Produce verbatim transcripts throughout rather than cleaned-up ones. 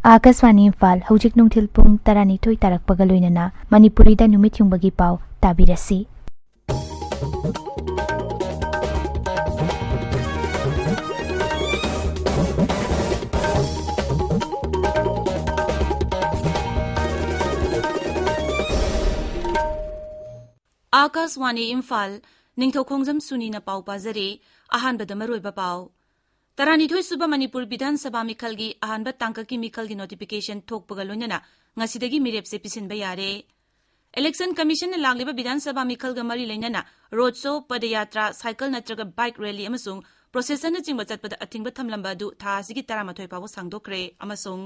ꯑꯥꯀꯥꯁꯕꯥꯅꯤ ꯏꯝꯐꯥꯜ, ꯍꯧꯖꯤꯛ ꯅꯨꯡꯊꯤꯜ ꯄꯨꯡ ꯇꯔꯥꯅꯤꯊꯣꯏ ꯇꯥꯔꯛꯄꯒ ꯂꯣꯏꯅꯅ ꯃꯅꯤꯄꯨꯔꯤꯗ ꯅꯨꯃꯤꯠ ꯌꯨꯡꯕꯒꯤ ꯄꯥꯎ ꯇꯥꯕꯤꯔꯁꯤ꯫ ꯑꯥꯀꯥꯁꯕꯥꯅꯤ ꯏꯝꯐꯥꯜ, ꯅꯤꯡꯊꯧꯈꯣꯡꯖꯝ ꯁꯨꯅꯤꯅ ꯄꯥꯎ ꯄꯥꯖꯔꯤ꯫ ꯑꯍꯥꯟꯕꯗ ꯃꯔꯨꯑꯣꯏꯕ ꯄꯥꯎ꯫ ꯇꯔꯥꯅꯤꯊꯣꯏ ꯁꯨꯕ ꯃꯅꯤꯄꯨꯔ ꯕꯤꯙꯥꯟ ꯁꯚꯥ ꯃꯤꯈꯜꯒꯤ ꯑꯍꯥꯟꯕ ꯇꯥꯡꯀꯛꯀꯤ ꯃꯤꯈꯜꯒꯤ ꯅꯣꯇꯤꯐꯤꯀꯦꯁꯟ ꯊꯣꯛꯄꯒ ꯂꯣꯏꯅꯅ ꯉꯁꯤꯗꯒꯤ ꯃꯤꯔꯦꯞꯁꯦ ꯄꯤꯁꯤꯟꯕ ꯌꯥꯔꯦ꯫ ꯏꯂꯦꯛꯁꯟ ꯀꯃꯤꯁꯟꯅ ꯂꯥꯛꯂꯤꯕ ꯕꯤꯙꯥꯟ ꯁꯚꯥ ꯃꯤꯈꯜꯒ ꯃꯔꯤ ꯂꯩꯅꯅ ꯔꯣꯗ ꯁꯣ, ꯄꯗꯌꯥꯇ꯭ꯔꯥ, ꯁꯥꯏꯀꯜ ꯅꯠꯇ꯭ꯔꯒ ꯕꯥꯏꯛ ꯔꯦꯂꯤ ꯑꯃꯁꯨꯡ ꯄ꯭ꯔꯣꯁꯦꯁꯟꯅꯆꯤꯡꯕ ꯆꯠꯄꯗ ꯑꯊꯤꯡꯕ ꯊꯝꯂꯝꯕ ꯑꯗꯨ ꯊꯥ ꯑꯁꯤꯒꯤ ꯇꯔꯥꯃꯥꯊꯣꯏ ꯐꯥꯎꯕ ꯁꯥꯡꯗꯣꯛꯈ꯭ꯔꯦ ꯑꯃꯁꯨꯡ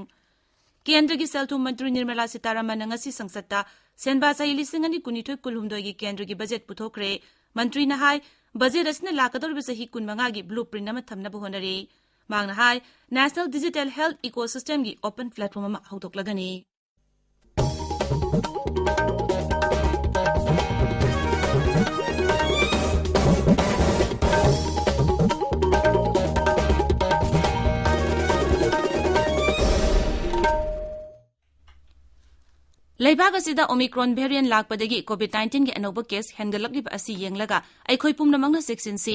ꯀꯦꯟꯗ꯭ꯔꯒꯤ ꯁꯦꯜ ꯊꯨꯝ ꯃꯟꯇ꯭ꯔꯤ ꯅꯤꯔꯃꯂꯥ ꯁꯤꯇꯥꯔꯥꯃꯟꯅ ꯉꯁꯤ ꯁꯪꯁꯠꯇ ꯁꯦꯟꯕꯥ ꯆꯍꯤ ꯂꯤꯁꯤꯡ ꯑꯅꯤ ꯀꯨꯟꯅꯤꯊꯣꯏ ꯀꯨꯟꯍꯨꯝꯗꯣꯏꯒꯤ ꯀꯦꯟꯗ꯭ꯔꯒꯤ ꯕꯖꯦꯠ ꯄꯨꯊꯣꯛꯈ꯭ꯔꯦ꯫ ꯃꯟꯇ꯭ꯔꯤꯅ ꯍꯥꯏ, ꯕꯖꯦꯠ ꯑꯁꯤꯅ ꯂꯥꯛꯀꯗꯧꯔꯤꯕ ꯆꯍꯤ ꯀꯨꯟꯃꯉꯥꯒꯤ ꯕ꯭ꯂꯨ ꯄ꯭ꯔꯤꯟ ꯑꯃ ꯊꯝꯅꯕ ꯍꯣꯠꯅꯔꯤ꯫ ꯃꯍꯥꯛꯅ ꯍꯥꯏ, ꯅꯦꯁꯅꯦꯜ ꯗꯤꯖꯤꯇꯦꯜ ꯍꯦꯜꯊ ꯏꯀꯣꯁꯤꯁꯇꯦꯝꯒꯤ ꯑꯣꯄꯟ ꯄ꯭ꯂꯦꯠꯐꯣꯝ ꯑꯃ ꯍꯧꯗꯣꯛꯂꯒꯅꯤ꯫ ꯂꯩꯕꯥꯛ ꯑꯁꯤꯗ Omicron variant ꯂꯥꯛꯄꯗꯒꯤ COVID nineteenꯒꯤ ꯑꯅꯧꯕ ꯀꯦꯁ ꯍꯦꯟꯒꯠꯂꯛꯂꯤꯕ ꯑꯁꯤ ꯌꯦꯡꯂꯒ ꯑꯩꯈꯣꯏ ꯄꯨꯝꯅꯃꯛꯅ ꯆꯦꯛꯁꯤꯟꯁꯤ꯫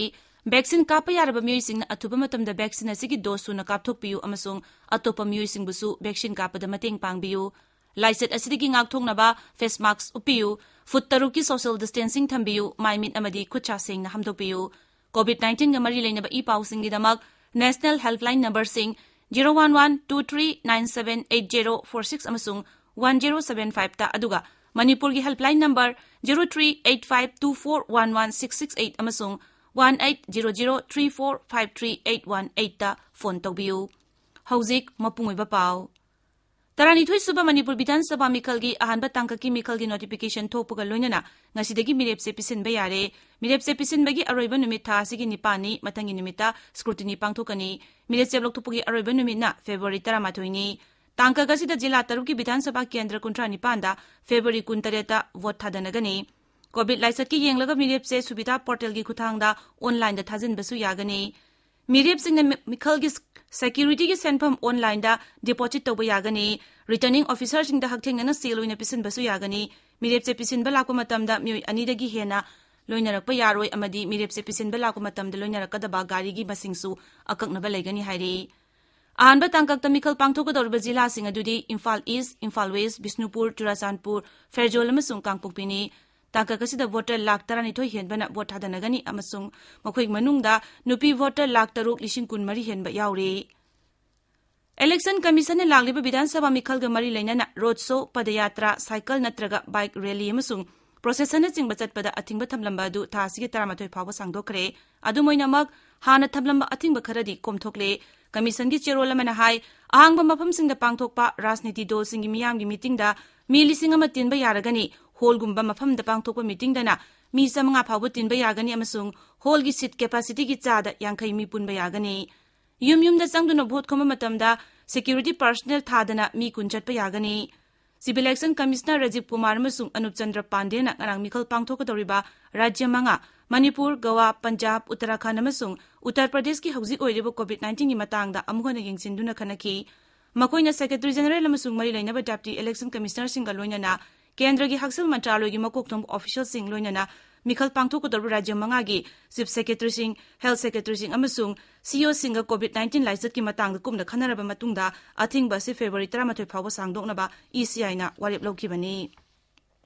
ꯚꯦꯛꯁꯤꯟ ꯀꯥꯞꯄ ꯌꯥꯔꯕ ꯃꯤꯑꯣꯏꯁꯤꯡꯅ ꯑꯊꯨꯕ ꯃꯇꯝꯗ ꯚꯦꯛꯁꯤꯟ ꯑꯁꯤꯒꯤ ꯗꯣꯁ ꯁꯨꯅ ꯀꯥꯞꯊꯣꯛꯄꯤꯌꯨ ꯑꯃꯁꯨꯡ ꯑꯇꯣꯞꯄ ꯃꯤꯑꯣꯏꯁꯤꯡꯕꯨꯁꯨ ꯚꯦꯛꯁꯤꯟ ꯀꯥꯞꯄꯗ ꯃꯇꯦꯡ ꯄꯥꯡꯕꯤꯌꯨ꯫ ꯂꯥꯏꯆꯠ ꯑꯁꯤꯗꯒꯤ ꯉꯥꯛꯊꯣꯛꯅꯕ ꯐꯦꯁ ꯃꯥꯁꯛ ꯎꯞꯄꯤꯌꯨ, ꯐꯨꯠ ꯇꯔꯨꯛꯀꯤ ꯁꯣꯁꯤꯌꯦꯜ ꯗꯤꯁꯇꯦꯟꯁꯤꯡ ꯊꯝꯕꯤꯌꯨ, ꯃꯥꯏ ꯃꯤꯠ ꯑꯃꯗꯤ ꯈꯨꯠ ꯁꯥ ꯁꯦꯡꯅ ꯍꯥꯝꯗꯣꯛꯄꯤꯌꯨ꯫ COVID nineteenꯒ ꯃꯔꯤ ꯂꯩꯅꯕ ꯏ ꯄꯥꯎꯁꯤꯡꯒꯤꯗꯃꯛ ꯅꯦꯁꯅꯦꯜ ꯍꯦꯜꯞꯂꯥꯏꯟ ꯅꯝꯕꯔꯁꯤꯡ zero one one two three nine seven eight zero four six ꯑꯃꯁꯨꯡ one zero seven fiveꯇ, ꯑꯗꯨꯒ ꯃꯅꯤꯄꯨꯔꯒꯤ helpline number zero three eight five two four one one six six eight ꯑꯃꯁꯨꯡ one eight zero zero three four five three eight one eightꯇ phone ꯇꯧꯕꯤꯌꯨ꯫ ꯍꯧꯖꯤꯛ ꯃꯄꯨꯡ ꯑꯣꯏꯕ ꯄꯥꯎ꯫ ꯇꯔꯥꯅꯤꯊꯣꯏ ꯁꯨꯕ ꯃꯅꯤꯄꯨꯔ ꯕꯤꯙꯥꯟ ꯁꯚꯥ ꯃꯤꯈꯜꯒꯤ ꯑꯍꯥꯟꯕ ꯇꯥꯡꯀꯛꯀꯤ ꯃꯤꯈꯜꯒꯤ ꯅꯣꯇꯤꯐꯤꯀꯦꯁꯟ ꯊꯣꯛꯄꯒ ꯂꯣꯏꯅꯅ ꯉꯁꯤꯗꯒꯤ ꯃꯤꯔꯦꯞꯁꯦ ꯄꯤꯁꯤꯟꯕ ꯌꯥꯔꯦ꯫ ꯃꯤꯔꯦꯞꯁꯦ ꯄꯤꯁꯤꯟꯕꯒꯤ ꯑꯔꯣꯏꯕ ꯅꯨꯃꯤꯠ ꯊꯥ ꯑꯁꯤꯒꯤ ꯅꯤꯄꯥꯟꯅꯤ꯫ ꯃꯊꯪꯒꯤ ꯅꯨꯃꯤꯠꯇ ꯁ꯭ꯀ꯭ꯔꯨꯇꯤꯅꯤ ꯄꯥꯡꯊꯣꯛꯀꯅꯤ꯫ ꯃꯤꯔꯦꯞꯁꯦ ꯂꯧꯊꯣꯛꯄꯒꯤ ꯑꯔꯣꯏꯕ ꯅꯨꯃꯤꯠꯅ ꯐꯦꯕ꯭ꯔꯨꯋꯥꯔꯤ ꯇꯔꯥꯃꯥꯊꯣꯏꯅꯤ꯫ ꯇꯥꯡꯀꯛ ꯑꯁꯤꯗ ꯖꯤꯂꯥ ꯇꯔꯨꯛꯀꯤ ꯕꯤꯙꯥꯟ ꯁꯚꯥ ꯀꯦꯟꯗ꯭ꯔ ꯀꯨꯟꯊ꯭ꯔꯥ ꯅꯤꯄꯥꯟꯗ ꯐꯦꯕ꯭ꯔꯨꯋꯥꯔꯤ ꯀꯨꯟꯇꯔꯦꯠꯇ ꯚꯣꯠ ꯊꯥꯗꯅꯒꯅꯤ꯫ COVID ꯂꯥꯏꯆꯠꯀꯤ ꯌꯦꯡꯂꯒ ꯃꯤꯔꯦꯞꯁꯦ ꯁꯨꯕꯤꯙꯥ ꯄꯣꯔꯇꯦꯜꯒꯤ ꯈꯨꯠꯊꯥꯡꯗ ꯑꯣꯟꯂꯥꯏꯟꯗ ꯊꯥꯖꯤꯟꯕꯁꯨ ꯌꯥꯒꯅꯤ꯫ ꯃꯤꯔꯦꯞꯁꯤꯡꯅ ꯃꯤ-, ꯃꯤꯈꯜꯒꯤ ꯁ-, ꯁꯦꯀ꯭ꯌꯨꯔꯤꯇꯤꯒꯤ ꯁꯦꯟꯐꯝ ꯑꯣꯟꯂꯥꯏꯟꯗ ꯗꯤꯄꯣꯖꯤꯠ ꯇꯧꯕ ꯌꯥꯒꯅꯤ꯫ ꯔꯤꯇꯔꯅꯤꯡ ꯑꯣꯐꯤꯁꯔꯁꯤꯡꯗ ꯍꯛꯊꯦꯡꯅꯅ ꯁꯦꯜ ꯑꯣꯏꯅ ꯄꯤꯁꯤꯟꯕꯁꯨ ꯌꯥꯒꯅꯤ꯫ ꯃꯤꯔꯦꯞꯆꯦ ꯄꯤꯁꯤꯟꯕ ꯂꯥꯛꯄ ꯃꯇꯝꯗ ꯃꯤꯑꯣꯏ ꯑꯅꯤꯗꯒꯤ ꯍꯦꯟꯅ ꯂꯣꯏꯅꯔꯛꯄ ꯌꯥꯔꯣꯏ ꯑꯃꯗꯤ ꯃꯤꯔꯦꯞꯆꯦ ꯄꯤꯁꯤꯟꯕ ꯂꯥꯛꯄ ꯃꯇꯝꯗ ꯂꯣꯏꯅꯔꯛꯀꯗꯕ ꯒꯥꯔꯤꯒꯤ ꯃꯁꯤꯡꯁꯨ ꯑꯀꯛꯅꯕ ꯂꯩꯒꯅꯤ ꯍꯥꯏꯔꯤ꯫ ꯑꯍꯥꯟꯕ ꯇꯥꯡꯀꯛꯇ ꯃꯤꯈꯜ ꯄꯥꯡꯊꯣꯛꯀꯗꯧꯔꯤꯕ ꯖꯤꯂꯥꯁꯤꯡ ꯑꯗꯨꯗꯤ ꯏꯝꯐꯥꯜ ꯏꯁ, ꯏꯝꯐꯥꯜ ꯋꯦꯁ, ꯕꯤꯁꯅꯨꯄꯨꯔ, ꯆꯨꯔꯥꯆꯥꯟꯄꯨꯔ, ꯐꯦꯔꯖꯣꯜ ꯑꯃꯁꯨꯡ ꯀꯥꯡꯄꯣꯛꯄꯤꯅꯤ꯫ ꯇꯥꯡꯀꯛ ꯑꯁꯤꯗ ꯚꯣꯇꯔ ꯂꯥꯈ ꯇꯔꯥꯅꯤꯊꯣꯏ ꯍꯦꯟꯕꯅ ꯚꯣꯠ ꯊꯥꯗꯅꯒꯅꯤ ꯑꯃꯁꯨꯡ ꯃꯈꯣꯏꯒꯤ ꯃꯅꯨꯡꯗ ꯅꯨꯄꯤ ꯚꯣꯇꯔ ꯂꯥꯈ ꯇꯔꯨꯛ ꯂꯤꯁꯤꯡ ꯀꯨꯟ ꯃꯔꯤ ꯍꯦꯟꯕ ꯌꯥꯎꯔꯤ꯫ ꯏꯂꯦꯛꯁꯟ ꯀꯃꯤꯁꯟꯅ ꯂꯥꯛꯂꯤꯕ ꯕꯤꯙꯥꯟ ꯁꯚꯥ ꯃꯤꯈꯜꯒ ꯃꯔꯤ ꯂꯩꯅꯅ ꯔꯣꯗ ꯁꯣ, ꯄꯗꯌꯥꯇ꯭ꯔꯥ, ꯁꯥꯏꯀꯜ ꯅꯠꯇ꯭ꯔꯒ ꯕꯥꯏꯛ ꯔꯦꯂꯤ ꯑꯃꯁꯨꯡ ꯄ꯭ꯔꯣꯁꯦꯁꯟꯅꯆꯤꯡꯕ ꯆꯠꯄꯗ ꯑꯊꯤꯡꯕ ꯊꯝꯂꯝꯕ ꯑꯗꯨ ꯊꯥ ꯑꯁꯤꯒꯤ ꯇꯔꯥꯃꯥꯊꯣꯏ ꯐꯥꯎꯕ ꯁꯥꯡꯗꯣꯛꯈ꯭ꯔꯦ꯫ ꯑꯗꯨꯝ ꯑꯣꯏꯅꯃꯛ, ꯍꯥꯟꯅ ꯊꯝꯂꯝꯕ ꯑꯊꯤꯡꯕ ꯈꯔꯗꯤ ꯀꯣꯝꯊꯣꯛꯂꯦ꯫ ꯀꯃꯤꯁꯟꯒꯤ ꯆꯦꯔꯣꯜ ꯑꯃꯅ ꯍꯥꯏ, ꯑꯍꯥꯡꯕ ꯃꯐꯝꯁꯤꯡꯗ ꯄꯥꯡꯊꯣꯛꯄ ꯔꯥꯖꯅꯤꯇꯤ ꯗꯜꯁꯤꯡꯒꯤ ꯃꯤꯌꯥꯝꯒꯤ ꯃꯤꯇꯤꯡꯗ ꯃꯤ ꯂꯤꯁꯤꯡ ꯑꯃ ꯇꯤꯟꯕ ꯌꯥꯔꯒꯅꯤ꯫ ꯍꯣꯜꯒꯨꯝꯕ ꯃꯐꯝꯗ ꯄꯥꯡꯊꯣꯛꯄ ꯃꯤꯇꯤꯡꯗꯅ ꯃꯤ ꯆꯥꯃꯉꯥ ꯐꯥꯎꯕ ꯇꯤꯟꯕ ꯌꯥꯒꯅꯤ ꯑꯃꯁꯨꯡ ꯍꯣꯜꯒꯤ ꯁꯤꯠ ꯀꯦꯄꯥꯁꯤꯇꯤꯒꯤ ꯆꯥꯗ ꯌꯥꯡꯈꯩ ꯃꯤ ꯄꯨꯟꯕ ꯌꯥꯒꯅꯤ꯫ ꯌꯨꯝ ꯌꯨꯝꯗ ꯆꯪꯗꯨꯅ ꯚꯣꯠ ꯈꯣꯝꯕ ꯃꯇꯝꯗ ꯁꯦꯀ꯭ꯌꯨꯔꯤꯇꯤ ꯄꯔꯁꯅꯦꯜ ꯊꯥꯗꯅ ꯃꯤ ꯀꯨꯟ ꯆꯠꯄ ꯌꯥꯒꯅꯤ꯫ Civil action commissioner Rajiv Kumar ꯑꯃꯁꯨꯡ ꯑꯅꯨꯞ ꯆꯟꯗ꯭ꯔ ꯄꯥꯟꯗꯦꯅ ꯉꯔꯥꯡ ꯃꯤꯈꯜ ꯄꯥꯡꯊꯣꯛꯀꯗꯧꯔꯤꯕ ꯔꯥꯖ꯭ꯌ ꯃꯉꯥ, ꯃꯅꯤꯄꯨꯔ, ꯒꯋꯥ, ꯄꯟꯖꯥꯕ, ꯎꯠꯇꯔꯥꯈꯟꯗ ꯑꯃꯁꯨꯡ ꯎꯠꯇꯔ ꯄ꯭ꯔꯗꯦꯁꯀꯤ ꯍꯧꯖꯤꯛ ꯑꯣꯏꯔꯤꯕ ꯀꯣꯚꯤꯗ ꯅꯥꯏꯟꯇꯤꯟꯒꯤ ꯃꯇꯥꯡꯗ ꯑꯃꯨꯛ ꯍꯟꯅ ꯌꯦꯡꯁꯤꯟꯗꯨꯅ ꯈꯟꯅꯈꯤ꯫ ꯃꯈꯣꯏꯅ ꯁꯦꯀ꯭ꯔꯦꯇꯔꯤ ꯖꯦꯅꯔꯦꯜ ꯑꯃꯁꯨꯡ ꯃꯔꯤ ꯂꯩꯅꯕ ꯗꯦꯄ꯭ꯌꯨꯇꯤ ꯏꯂꯦꯛꯁꯟ ꯀꯃꯤꯁꯅꯔꯁꯤꯡꯒ ꯂꯣꯏꯅꯅ ꯀꯦꯟꯗ꯭ꯔꯒꯤ ꯍꯛꯁꯦꯜ ꯃꯟꯇ꯭ꯔꯥꯂꯣꯏꯒꯤ ꯃꯀꯣꯛ ꯊꯣꯡꯕ ꯑꯣꯐꯤꯁꯤꯌꯦꯜꯁꯤꯡ, ꯂꯣꯏꯅꯅ ꯃꯤꯈꯜ ꯄꯥꯡꯊꯣꯛꯀꯗꯧꯔꯤꯕ ꯔꯥꯖ꯭ꯌ ꯃꯉꯥꯒꯤ ꯆꯤꯐ ꯁꯦꯀ꯭ꯔꯦꯇꯔꯤꯁꯤꯡ, ꯍꯦꯜꯊ ꯁꯦꯀ꯭ꯔꯦꯇꯔꯤꯁꯤꯡ ꯑꯃꯁꯨꯡ ꯁꯤꯏꯑꯣꯁꯤꯡꯒ ꯀꯣꯚꯤꯗ ꯅꯥꯏꯟꯇꯤꯟ ꯂꯥꯏꯆꯠꯀꯤ ꯃꯇꯥꯡꯗ ꯀꯨꯞꯅ ꯈꯟꯅꯔꯕ ꯃꯇꯨꯡꯗ ꯑꯊꯤꯡꯕ ꯑꯁꯤ ꯐꯦꯕ꯭ꯔꯨꯋꯥꯔꯤ ꯇꯔꯥꯃꯥꯊꯣꯏ ꯐꯥꯎꯕ ꯁꯥꯡꯗꯣꯛꯅꯕ ꯏ ꯁꯤ ꯑꯥꯏꯅ ꯋꯥꯔꯦꯞ ꯂꯧꯈꯤꯕꯅꯤ꯫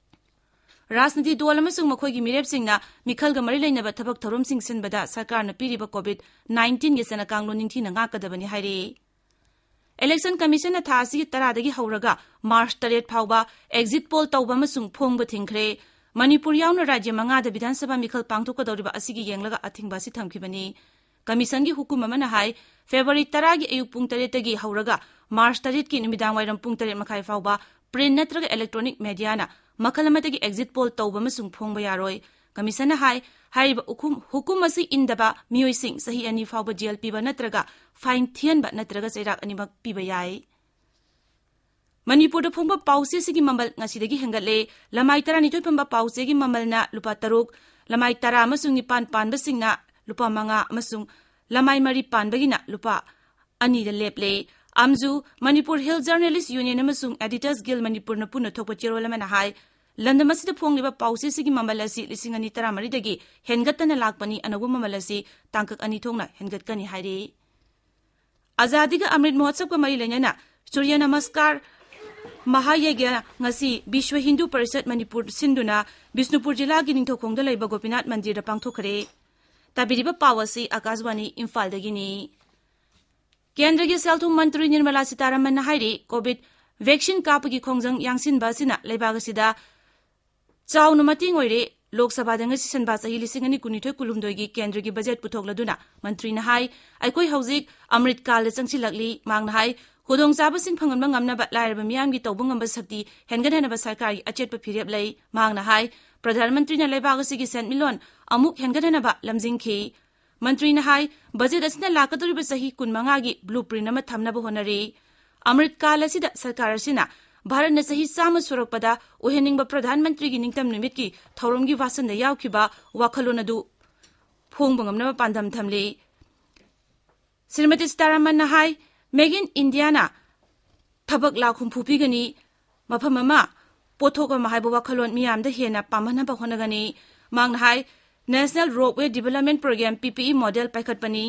ꯔꯥꯖꯅꯤꯇꯤ ꯗꯜ ꯑꯃꯁꯨꯡ ꯃꯈꯣꯏꯒꯤ ꯃꯤꯔꯦꯞꯁꯤꯡꯅ ꯃꯤꯈꯜꯒ ꯃꯔꯤ ꯂꯩꯅꯕ ꯊꯕꯛ ꯊꯧꯔꯝꯁꯤꯡ ꯁꯤꯟꯕꯗ ꯁꯔꯀꯥꯔꯅ ꯄꯤꯔꯤꯕ ꯀꯣꯚꯤꯗ ꯅꯥꯏꯟꯇꯤꯟꯒꯤ ꯆꯠꯅ ꯀꯥꯡꯂꯣꯟ ꯅꯤꯡꯊꯤꯅ ꯉꯥꯛꯀꯗꯕꯅꯤ ꯍꯥꯏꯔꯤ꯫ ꯏꯂꯦꯛꯁꯟ ꯀꯃꯤꯁꯟꯅ ꯊꯥ ꯑꯁꯤꯒꯤ ꯇꯔꯥꯗꯒꯤ ꯍꯧꯔꯒ ꯃꯥꯔꯆ ꯇꯔꯦꯠ ꯐꯥꯎꯕ ꯑꯦꯛꯖꯤꯠ ꯄꯣꯜ ꯇꯧꯕ ꯑꯃꯁꯨꯡ ꯐꯣꯡꯕ ꯊꯤꯡꯈ꯭ꯔꯦ꯫ ꯃꯅꯤꯄꯨꯔ ꯌꯥꯎꯅ ꯔꯥꯖ꯭ꯌ ꯃꯉꯥꯗ ꯕꯤꯙꯥꯟ ꯁꯚꯥ ꯃꯤꯈꯜ ꯄꯥꯡꯊꯣꯛꯀꯗꯧꯔꯤꯕ ꯑꯁꯤꯒꯤ ꯌꯦꯡꯂꯒ ꯑꯊꯤꯡꯕ ꯑꯁꯤ ꯊꯝꯈꯤꯕꯅꯤ꯫ ꯀꯃꯤꯁꯟꯒꯤ ꯍꯨꯀꯨꯝ ꯑꯃꯅ ꯍꯥꯏ, ꯐꯦꯕ꯭ꯔꯨꯋꯥꯔꯤ ꯇꯔꯥꯒꯤ ꯑꯌꯨꯛ ꯄꯨꯡ ꯇꯔꯦꯠꯇꯒꯤ ꯍꯧꯔꯒ ꯃꯥꯔꯆ ꯇꯔꯦꯠꯀꯤ ꯅꯨꯃꯤꯗꯥꯡ ꯋꯥꯏꯔꯝ ꯄꯨꯡ ꯇꯔꯦꯠ ꯃꯈꯥꯏ ꯐꯥꯎꯕ ꯄ꯭ꯔꯤꯟ ꯅꯠꯇ꯭ꯔꯒ ꯏꯂꯦꯛꯇ꯭ꯔꯣꯅꯤꯛ ꯃꯦꯗꯤꯌꯥꯅ ꯃꯈꯜ ꯑꯃꯠꯇꯒꯤ ꯑꯦꯛꯖꯤꯠ ꯄꯣꯜ ꯇꯧꯕ ꯑꯃꯁꯨꯡ ꯐꯣꯡꯕ ꯌꯥꯔꯣꯏ꯫ ꯀꯃꯤꯁꯟꯅ ꯍꯥꯏ, ꯍꯥꯏꯔꯤꯕ ꯎꯈꯨꯝ-, ꯍꯨꯀꯨꯝ ꯑꯁꯤ ꯏꯟꯗꯕ ꯃꯤꯑꯣꯏꯁꯤꯡ ꯆꯍꯤ ꯑꯅꯤ ꯐꯥꯎꯕ ꯖꯦꯜ ꯄꯤꯕ ꯅꯠꯇ꯭ꯔꯒ ꯐꯥꯏꯟ ꯊꯤꯍꯟꯕ ꯅꯠꯇ꯭ꯔꯒ ꯆꯩꯔꯥꯛ ꯑꯅꯤꯃꯛ ꯄꯤꯕ ꯌꯥꯏ꯫ ꯃꯅꯤꯄꯨꯔꯗ ꯐꯣꯡꯕ ꯄꯥꯎꯆꯦꯁꯤꯒꯤ ꯃꯃꯜ ꯉꯁꯤꯗꯒꯤ ꯍꯦꯟꯒꯠꯂꯦ꯫ ꯂꯃꯥꯏ ꯇꯔꯥꯅꯤꯊꯣꯏ ꯐꯝꯕ ꯄꯥꯎꯆꯦꯒꯤ ꯃꯃꯜꯅ ꯂꯨꯄꯥ ꯇꯔꯨꯛ, ꯂꯃꯥꯏ ꯇꯔꯥ ꯑꯃꯁꯨꯡ ꯅꯤꯄꯥꯟ ꯄꯥꯟꯕꯁꯤꯡꯅ ꯂꯨꯄꯥ ꯃꯉꯥ ꯑꯃꯁꯨꯡ ꯂꯃꯥꯏ ꯃꯔꯤ ꯄꯥꯟꯕꯒꯤꯅ ꯂꯨꯄꯥ ꯑꯅꯤꯗ ꯂꯦꯞꯂꯦ꯫ ꯑꯝꯖꯨ, ꯃꯅꯤꯄꯨꯔ ꯍꯤꯜ ꯖꯔꯅꯦꯂꯤꯁ ꯌꯨꯅꯤꯌꯟ ꯑꯃꯁꯨꯡ ꯑꯦꯗꯤꯇꯔꯁ ꯒꯤꯜ ꯃꯅꯤꯄꯨꯔꯅ ꯄꯨꯟꯅ ꯊꯣꯛꯄ ꯆꯦꯔꯣꯜ ꯑꯃꯅ ꯍꯥꯏ, ꯂꯝꯗꯝ ꯑꯁꯤꯗ ꯐꯣꯡꯂꯤꯕ ꯄꯥꯎꯆꯦꯁꯤꯒꯤ ꯃꯃꯜ ꯑꯁꯤ ꯂꯤꯁꯤꯡ ꯑꯅꯤ ꯇꯔꯥꯃꯔꯤꯗꯒꯤ ꯍꯦꯟꯒꯠꯇꯅ ꯂꯥꯛꯄꯅꯤ, ꯑꯅꯧꯕ ꯃꯃꯜ ꯑꯁꯤ ꯇꯥꯡꯀꯛ ꯑꯅꯤ ꯊꯣꯛꯅ ꯍꯦꯟꯒꯠꯀꯅꯤ ꯍꯥꯏꯔꯤ꯫ ꯑꯖꯥꯗꯤ ꯀꯥ ꯑꯃ꯭ꯔꯤꯠ ꯃꯍꯣꯠꯁꯕꯀ ꯃꯔꯤ ꯂꯩꯅꯅ ꯁꯨꯔ꯭ꯌ ꯅꯃꯁꯀꯥꯔ ꯃꯍꯥꯌꯒ꯭ꯌ ꯉꯁꯤ ꯕꯤꯁ꯭ꯋ ꯍꯤꯟꯗꯨ ꯄꯔꯤꯁꯠ ꯃꯅꯤꯄꯨꯔ ꯁꯤꯟꯗꯨꯅ ꯕꯤꯁ꯭ꯅꯨꯄꯨꯔ ꯖꯤꯂꯥꯒꯤ ꯅꯤꯡꯊꯧꯈꯣꯡꯗ ꯂꯩꯕ ꯒꯣꯄꯤꯅꯥꯊ ꯃꯟꯗꯤꯔꯗ ꯄꯥꯡꯊꯣꯛꯈ꯭ꯔꯦ꯫ ꯇꯥꯕꯤꯔꯤꯕ ꯄꯥꯎ ꯑꯁꯤ ꯑꯀꯥꯁꯕꯥꯅꯤ ꯏꯝꯐꯥꯜꯗꯒꯤꯅꯤ꯫ ꯀꯦꯟꯗ꯭ꯔꯒꯤ ꯁꯦꯜ ꯊꯨꯝ ꯃꯟꯇ꯭ꯔꯤ ꯅꯤꯔꯃꯂꯥ ꯁꯤꯇꯥꯔꯥꯃꯟꯅ ꯍꯥꯏꯔꯤ, ꯀꯣꯚꯤꯗ ꯚꯦꯛꯁꯤꯟ ꯀꯥꯞꯄꯒꯤ ꯈꯣꯡꯖꯪ ꯌꯥꯡꯁꯤꯟꯕ ꯑꯁꯤꯅ ꯂꯩꯕꯥꯛ ꯑꯁꯤꯗ ꯆꯥꯎꯅ ꯃꯇꯦꯡ ꯑꯣꯏꯔꯦ꯫ ꯂꯣꯛ ꯁꯚꯥꯗ ꯉꯁꯤ ꯁꯟꯕꯥ ꯆꯍꯤ ꯂꯤꯁꯤꯡ ꯑꯅꯤ ꯀꯨꯟꯅꯤꯊꯣꯏ ꯀꯨꯟꯍꯨꯝꯗꯣꯏꯒꯤ ꯀꯦꯟꯗ꯭ꯔꯒꯤ ꯕꯖꯦꯠ ꯄꯨꯊꯣꯛꯂꯗꯨꯅ ꯃꯟꯇ꯭ꯔꯤꯅ ꯍꯥꯏ, ꯑꯩꯈꯣꯏ ꯍꯧꯖꯤꯛ ꯑꯃ꯭ꯔꯤꯠ ꯀꯥꯜꯗ ꯆꯪꯁꯤꯜꯂꯛꯂꯤ꯫ ꯃꯍꯥꯛꯅ ꯍꯥꯏ, ꯈꯨꯗꯣꯡꯆꯥꯕꯁꯤꯡ ꯐꯪꯍꯟꯕ ꯉꯝꯅꯕ ꯂꯥꯏꯔꯕ ꯃꯤꯌꯥꯝꯒꯤ ꯇꯧꯕ ꯉꯝꯕ ꯁꯛꯇꯤ ꯍꯦꯟꯒꯠꯍꯟꯅꯕ ꯁꯔꯀꯥꯔꯒꯤ ꯑꯆꯦꯠꯄ ꯐꯤꯔꯦꯞ ꯂꯩ꯫ ꯃꯍꯥꯛꯅ ꯍꯥꯏ, ꯄ꯭ꯔꯙꯥꯟ ꯃꯟꯇ꯭ꯔꯤꯅ ꯂꯩꯕꯥꯛ ꯑꯁꯤꯒꯤ ꯁꯦꯟꯃꯤꯠꯂꯣꯟ ꯑꯃꯨꯛ ꯍꯦꯟꯒꯠꯍꯟꯅꯕ ꯂꯝꯖꯤꯡꯈꯤ꯫ ꯃꯟꯇ꯭ꯔꯤꯅ ꯍꯥꯏ, ꯕꯖꯦꯠ ꯑꯁꯤꯅ ꯂꯥꯛꯀꯗꯧꯔꯤꯕ ꯆꯍꯤ ꯀꯨꯟꯃꯉꯥꯒꯤ ꯕ꯭ꯂꯨ ꯄ꯭ꯔꯤꯟ ꯑꯃ ꯊꯝꯅꯕ ꯍꯣꯠꯅꯔꯤ꯫ ꯑꯃ꯭ꯔꯤꯠ ꯀꯥꯜ ꯑꯁꯤꯗ ꯁꯔꯀꯥꯔ ꯑꯁꯤꯅ ꯚꯥꯔꯠꯅ ꯆꯍꯤ ꯆꯥꯝꯃ ꯁꯨꯔꯛꯄꯗ ꯑꯣꯏꯍꯟꯅꯤꯡꯕ ꯄ꯭ꯔꯙꯥꯟ ꯃꯟꯇ꯭ꯔꯤꯒꯤ ꯅꯤꯡꯇꯝ ꯅꯨꯃꯤꯠꯀꯤ ꯊꯧꯔꯝꯒꯤ ꯋꯥꯁꯟꯗ ꯌꯥꯎꯈꯤꯕ ꯋꯥꯈꯜꯂꯣꯟ ꯑꯗꯨ ꯐꯣꯡꯕ ꯉꯝꯅꯕ ꯄꯥꯟꯗꯝ ꯊꯝꯂꯤ꯫ ꯁ꯭ꯔꯤꯃꯇꯤ ꯁꯤꯇꯥꯔꯥꯃꯟꯅ ꯍꯥꯏ, ꯃꯦꯛ ꯏꯟ ꯏꯟꯗꯤꯌꯥꯅ ꯊꯕꯛ ꯂꯥꯈ ꯍꯨꯝꯐꯨ ꯄꯤꯒꯅꯤ, ꯃꯐꯝ ꯑꯃ, ꯄꯣꯠꯊꯣꯛ ꯑꯃ ꯍꯥꯏꯕ ꯋꯥꯈꯜꯂꯣꯟ ꯃꯤꯌꯥꯝꯗ ꯍꯦꯟꯅ ꯄꯥꯝꯍꯟꯅꯕ ꯍꯣꯠꯅꯒꯅꯤ꯫ ꯃꯍꯥꯛꯅ ꯍꯥꯏ, National Ropeway Development Program, P P E model ꯄꯥꯏꯈꯠꯄꯅꯤ꯫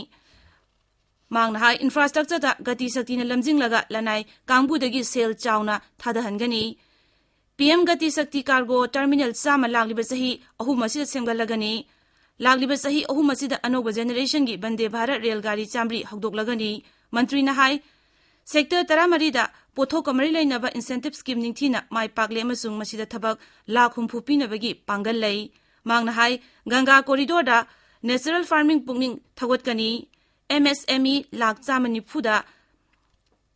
ꯃꯍꯥꯛꯅ ꯍꯥꯏ, ꯏꯟꯐ꯭ꯔꯥꯁ꯭ꯇ꯭ꯔꯛꯆꯔꯗ ꯒꯇꯤ ꯁꯛꯇꯤꯅ ꯂꯝꯖꯤꯡꯂꯒ ꯂꯅꯥꯏ ꯀꯥꯡꯕꯨꯗꯒꯤ ꯁꯦꯜ ꯆꯥꯎꯅ ꯊꯥꯗꯍꯟꯒꯅꯤ꯫ ꯄꯤ ꯑꯦꯝ ꯒꯇꯤ ꯁꯛꯇꯤ ꯀꯥꯔꯒꯣ ꯇꯔꯃꯤꯅꯦꯜ ꯆꯥꯝꯃ ꯂꯥꯛꯂꯤꯕ ꯆꯍꯤ ꯑꯍꯨꯝ ꯑꯁꯤꯗ ꯁꯦꯝꯒꯠꯂꯒꯅꯤ꯫ ꯂꯥꯛꯂꯤꯕ ꯆꯍꯤ ꯑꯍꯨꯝ ꯑꯁꯤꯗ ꯑꯅꯧꯕ ꯖꯦꯅꯦꯔꯦꯁꯟꯒꯤ ꯕꯟꯗꯦ ꯚꯥꯔꯠ ꯔꯦꯜ ꯒꯥꯔꯤ ꯆꯥꯝꯃꯔꯤ ꯍꯧꯗꯣꯛꯂꯒꯅꯤ꯫ ꯃꯟꯇ꯭ꯔꯤꯅ ꯍꯥꯏ, ꯁꯦꯛꯇꯔ ꯇꯔꯥꯃꯔꯤꯗ ꯄꯣꯠꯊꯣꯛꯀ ꯃꯔꯤ ꯂꯩꯅꯕ ꯏꯟꯁꯦꯟꯇꯤꯚ ꯁ꯭ꯀꯤꯝ ꯅꯤꯡꯊꯤꯅ ꯃꯥꯏ ꯄꯥꯛꯂꯦ ꯑꯃꯁꯨꯡ ꯃꯁꯤꯗ ꯊꯕꯛ ꯂꯥꯈ ꯍꯨꯝꯐꯨ ꯄꯤꯅꯕꯒꯤ ꯄꯥꯡꯒꯜ ꯂꯩ꯫ ꯃꯍꯥꯛꯅ ꯍꯥꯏ, ꯒꯪꯒꯥ ꯀꯣꯔꯤꯗꯣꯔꯗ ꯅꯦꯆꯔꯦꯜ ꯐꯥꯔꯃꯤꯡ ꯄꯨꯛꯅꯤꯡ ꯊꯧꯒꯠꯀꯅꯤ꯫ M S M E lakh ꯆꯥꯝꯃ ꯅꯤꯐꯨꯗ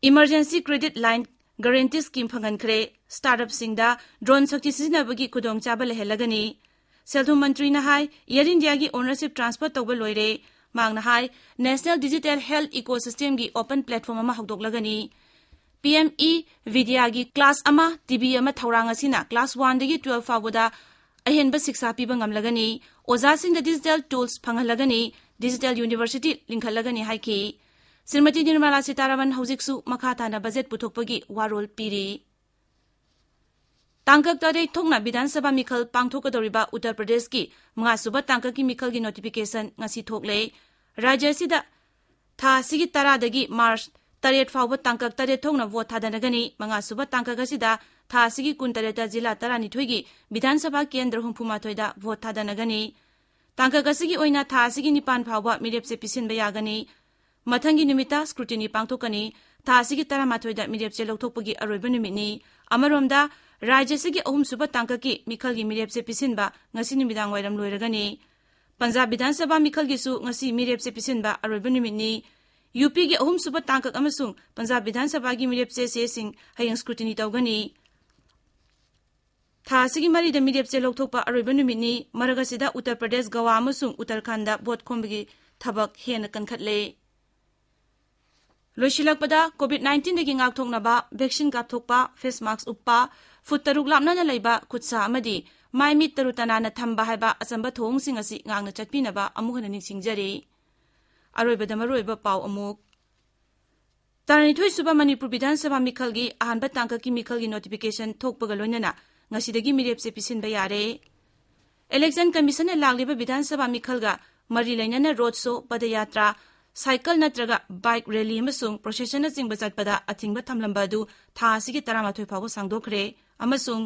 emergency credit line guarantee scheme ꯐꯪꯍꯟꯈ꯭ꯔꯦ꯫ ꯁ꯭ꯇꯥꯔꯠ-ꯑꯞꯁꯤꯡꯗ ꯗ꯭ꯔꯣꯟ ꯁꯛꯇꯤ ꯁꯤꯖꯤꯟꯅꯕꯒꯤ ꯈꯨꯗꯣꯡꯆꯥꯕ ꯂꯩꯍꯜꯂꯒꯅꯤ꯫ ꯁꯦꯜꯊꯨꯝ ꯃꯟꯇ꯭ꯔꯤꯅ ꯍꯥꯏ, ꯑꯦꯌꯔ ꯏꯟꯗꯤꯌꯥꯒꯤ ꯑꯣꯅꯔꯁꯤꯞ ꯇ꯭ꯔꯥꯟꯁꯐꯔ ꯇꯧꯕ ꯂꯣꯏꯔꯦ꯫ ꯃꯍꯥꯛꯅ ꯍꯥꯏ, ꯅꯦꯁꯅꯦꯜ ꯗꯤꯖꯤꯇꯦꯜ ꯍꯦꯜꯊ ꯏꯀꯣ ꯁꯤꯁꯇꯦꯝꯒꯤ ꯑꯣꯄꯟ ꯄ꯭ꯂꯦꯠꯐꯣꯔꯝ ꯑꯃ ꯍꯧꯗꯣꯛꯂꯒꯅꯤ꯫ ꯄꯤ ꯑꯦꯝ ꯏ ꯚꯤꯗ꯭ꯌꯥꯒꯤ ꯀ꯭ꯂꯥꯁ ꯑꯃ, ꯇꯤ ꯚꯤ ꯑꯃ ꯊꯧꯔꯥꯡ ꯑꯁꯤꯅ ꯀ꯭ꯂꯥꯁ ꯋꯥꯟꯗꯒꯤ ꯇꯨꯋꯦꯜꯐ ꯐꯥꯎꯕꯗ ꯑꯍꯦꯟꯕ ꯁꯤꯛꯁꯥ ꯄꯤꯕ ꯉꯝꯂꯒꯅꯤ꯫ ꯑꯣꯖꯥꯁꯤꯡꯗ ꯗꯤꯖꯤꯇꯦꯜ ꯇꯨꯜꯁ ꯐꯪꯍꯜꯂꯒꯅꯤ, ꯗꯤꯖꯤꯇꯦꯜ ꯌꯨꯅꯤꯚꯔꯁꯤꯇꯤ ꯂꯤꯡꯈꯠꯂꯒꯅꯤ ꯍꯥꯏꯈꯤ꯫ ꯁ꯭ꯔꯤꯃꯇꯤ ꯅꯤꯔꯃꯂꯥ ꯁꯤꯇꯥꯔꯥꯃꯟ ꯍꯧꯖꯤꯛꯁꯨ ꯃꯈꯥ ꯇꯥꯅ ꯕꯖꯦꯠ ꯄꯨꯊꯣꯛꯄꯒꯤ ꯋꯥꯔꯣꯜ ꯄꯤꯔꯤ꯫ ꯇꯥꯡꯀꯛ ꯇꯔꯦꯠ ꯊꯣꯛꯅ ꯕꯤꯙꯥꯟ ꯁꯚꯥ ꯃꯤꯈꯜ ꯄꯥꯡꯊꯣꯛꯀꯗꯧꯔꯤꯕ ꯎꯠꯇꯔ ꯄ꯭ꯔꯗꯦꯁꯀꯤ ꯃꯉꯥꯁꯨꯕ ꯇꯥꯡꯀꯛꯀꯤ ꯃꯤꯈꯜꯒꯤ ꯅꯣꯇꯤꯐꯤꯀꯦꯁꯟ ꯉꯁꯤ ꯊꯣꯛꯂꯦ꯫ ꯔꯥꯖ꯭ꯌ ꯑꯁꯤꯗ ꯊꯥ ꯑꯁꯤꯒꯤ ꯇꯔꯥꯗꯒꯤ ꯃꯥꯔꯆ ꯇꯔꯦꯠ ꯐꯥꯎꯕ ꯇꯥꯡꯀꯛ ꯇꯔꯦꯠ ꯊꯣꯛꯅ ꯚꯣꯠ ꯊꯥꯗꯅꯒꯅꯤ꯫ ꯃꯉꯥꯁꯨꯕ ꯇꯥꯡꯀꯛ ꯑꯁꯤꯗ ꯊꯥ ꯑꯁꯤꯒꯤ ꯀꯨꯟꯇꯔꯦꯠꯇ ꯖꯤꯂꯥ ꯇꯔꯥꯅꯤꯊꯣꯏꯒꯤ ꯕꯤꯙꯥꯟ ꯁꯚꯥ ꯀꯦꯟꯗ꯭ꯔ ꯍꯨꯝꯐꯨꯃꯥꯊꯣꯏꯗ ꯚꯣꯠ ꯊꯥꯗꯅꯒꯅꯤ꯫ ꯇꯥꯡꯀꯛ ꯑꯁꯤꯒꯤ ꯑꯣꯏꯅ ꯊꯥ ꯑꯁꯤꯒꯤ ꯅꯤꯄꯥꯟ ꯐꯥꯎꯕ ꯃꯤꯔꯦꯞꯁꯦ ꯄꯤꯁꯤꯟꯕ ꯌꯥꯒꯅꯤ꯫ ꯃꯊꯪꯒꯤ ꯅꯨꯃꯤꯠꯇ ꯁ꯭ꯀ꯭ꯔꯨꯇꯤꯅꯤ ꯄꯥꯡꯊꯣꯛꯀꯅꯤ꯫ ꯊꯥ ꯑꯁꯤꯒꯤ ꯇꯔꯥꯃꯥꯊꯣꯏꯗ ꯃꯤꯔꯦꯞꯁꯦ ꯂꯧꯊꯣꯛꯄꯒꯤ ꯑꯔꯣꯏꯕ ꯅꯨꯃꯤꯠꯅꯤ꯫ ꯑꯃꯔꯣꯝꯗ, ꯔꯥꯖ꯭ꯌ ꯑꯁꯤꯒꯤ ꯑꯍꯨꯝꯁꯨꯕ ꯇꯥꯡꯀꯛꯀꯤ ꯃꯤꯈꯜꯒꯤ ꯃꯤꯔꯦꯞꯁꯦ ꯄꯤꯁꯤꯟꯕ ꯉꯁꯤ ꯅꯨꯃꯤꯗꯥꯡ ꯋꯥꯏꯔꯝ ꯂꯣꯏꯔꯒꯅꯤ꯫ ꯄꯟꯖꯥꯕ ꯕꯤꯙꯥꯟ ꯁꯚꯥ ꯃꯤꯈꯜꯒꯤꯁꯨ ꯉꯁꯤ ꯃꯤꯔꯦꯞꯁꯦ ꯄꯤꯁꯤꯟꯕ ꯑꯔꯣꯏꯕ ꯅꯨꯃꯤꯠꯅꯤ꯫ ꯌꯨ ꯄꯤꯒꯤ ꯑꯍꯨꯝꯁꯨꯕ ꯇꯥꯡꯀꯛ ꯑꯃꯁꯨꯡ ꯄꯟꯖꯥꯕ ꯕꯤꯙꯥꯟ ꯁꯚꯥꯒꯤ ꯃꯤꯔꯦꯞ ꯆꯦꯁꯤꯡ ꯍꯌꯦꯡ ꯁ꯭ꯀ꯭ꯔꯨꯇꯤꯅꯤ ꯇꯧꯒꯅꯤ꯫ ꯊꯥ ꯑꯁꯤꯒꯤ ꯃꯔꯤꯗ ꯃꯤꯔꯦꯞꯁꯦ ꯂꯧꯊꯣꯛꯄ ꯑꯔꯣꯏꯕ ꯅꯨꯃꯤꯠꯅꯤ꯫ ꯃꯔꯛ ꯑꯁꯤꯗ ꯎꯠꯇꯔ ꯄ꯭ꯔꯗꯦꯁ, ꯒꯋꯥ ꯑꯃꯁꯨꯡ ꯎꯠꯇꯔꯈꯟꯗ ꯚꯣꯠ ꯈꯣꯝꯕꯒꯤ ꯊꯕꯛ ꯍꯦꯟꯅ ꯀꯟꯈꯠꯂꯦ꯫ ꯂꯣꯏꯁꯤꯜꯂꯛꯄꯗ, ꯀꯣꯚꯤꯗ ꯅꯥꯏꯟꯇꯤꯟꯗꯒꯤ ꯉꯥꯛꯊꯣꯛꯅꯕ ꯚꯦꯛꯁꯤꯟ ꯀꯥꯞꯊꯣꯛꯄ, ꯐꯦꯁ ꯃꯥꯛꯁ ꯎꯞꯄ, ꯐꯨꯠ ꯇꯔꯨꯛ ꯂꯥꯞꯅꯅ ꯂꯩꯕ, ꯈꯨꯠ ꯁꯥ ꯑꯃꯗꯤ ꯃꯥꯏ ꯃꯤꯠ ꯇꯔꯨ ꯇꯅꯥꯟꯅ ꯊꯝꯕ ꯍꯥꯏꯕ ꯑꯆꯝꯕ ꯊꯧꯑꯣꯡꯁꯤꯡ ꯑꯁꯤ ꯉꯥꯛꯅ ꯆꯠꯄꯤꯅꯕ ꯑꯃꯨꯛ ꯍꯟꯅ ꯅꯤꯡꯁꯤꯡꯖꯔꯤ꯫ ꯑꯔꯣꯏꯕꯗ ꯃꯔꯨꯑꯣꯏꯕ ꯄꯥꯎ ꯑꯃꯨꯛ꯫ ꯇꯔꯥꯅꯤꯊꯣꯏꯁꯨꯕ ꯃꯅꯤꯄꯨꯔ ꯕꯤꯙꯥꯟ ꯁꯚꯥ ꯃꯤꯈꯜꯒꯤ ꯑꯍꯥꯟꯕ ꯇꯥꯡꯀꯛꯀꯤ ꯃꯤꯈꯜꯒꯤ ꯅꯣꯇꯤꯐꯤꯀꯦꯁꯟ ꯊꯣꯛꯄꯒ ꯂꯣꯏꯅꯅ ꯉꯁꯤꯗꯒꯤ ꯃꯤꯔꯦꯞꯁꯦ ꯄꯤꯁꯤꯟꯕ ꯌꯥꯔꯦ꯫ ꯏꯂꯦꯛꯁꯟ ꯀꯃꯤꯁꯟꯅ ꯂꯥꯛꯂꯤꯕ ꯕꯤꯙꯥꯟ ꯁꯚꯥ ꯃꯤꯈꯜꯒ ꯃꯔꯤ ꯂꯩꯅꯅ ꯔꯣꯗ ꯁꯣ, ꯄꯗꯌꯥꯇ꯭ꯔꯥ, ꯁꯥꯏꯀꯜ ꯅꯠꯇ꯭ꯔꯒ ꯕꯥꯏꯛ ꯔꯦꯂꯤ ꯑꯃꯁꯨꯡ ꯄ꯭ꯔꯣꯁꯦꯁꯟꯅꯆꯤꯡꯕ ꯆꯠꯄꯗ ꯑꯊꯤꯡꯕ ꯊꯝꯂꯝꯕ ꯑꯗꯨ ꯊꯥ ꯑꯁꯤꯒꯤ ꯇꯔꯥꯃꯥꯊꯣꯏ ꯐꯥꯎꯕ ꯁꯥꯡꯗꯣꯛꯈ꯭ꯔꯦ꯫ ꯑꯃꯁꯨꯡ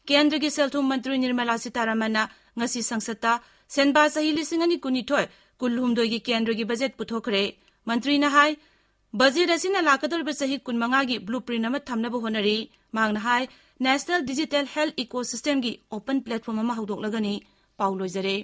ꯀꯦꯟꯗ꯭ꯔꯒꯤ ꯁꯦꯜ ꯊꯨꯝ ꯃꯟꯇ꯭ꯔꯤ ꯅꯤꯔꯃꯂꯥ ꯁꯤꯇꯥꯔꯥꯃꯟꯅ ꯉꯁꯤ ꯁꯪꯁꯠꯇ ꯁꯦꯟꯕꯥ ꯆꯍꯤ ꯂꯤꯁꯤꯡ ꯑꯅꯤ ꯀꯨꯟꯅꯤꯊꯣꯏ ꯀꯨꯟꯍꯨꯝꯗꯣꯏꯒꯤ ꯀꯦꯟꯗ꯭ꯔꯒꯤ ꯕꯖꯦꯠ ꯄꯨꯊꯣꯛꯈ꯭ꯔꯦ꯫ ꯃꯟꯇ꯭ꯔꯤꯅ ꯍꯥꯏ, ꯕꯖꯦꯠ ꯑꯁꯤꯅ ꯂꯥꯛꯀꯗꯧꯔꯤꯕ ꯆꯍꯤ ꯀꯨꯟꯃꯉꯥꯒꯤ ꯕ꯭ꯂꯨ ꯄ꯭ꯔꯤꯟ ꯑꯃ ꯊꯝꯅꯕ ꯍꯣꯠꯅꯔꯤ꯫ ꯃꯍꯥꯛꯅ ꯍꯥꯏ, ꯅꯦꯁꯅꯦꯜ ꯗꯤꯖꯤꯇꯦꯜ ꯍꯦꯜꯊ ꯏꯀꯣ ꯁꯤꯁꯇꯦꯝꯒꯤ ꯑꯣꯄꯟ ꯄ꯭ꯂꯦꯠꯐꯣꯝ ꯑꯃ ꯍꯧꯗꯣꯛꯂꯒꯅꯤ꯫ ꯄꯥꯎ ꯂꯣꯏꯖꯔꯦ꯫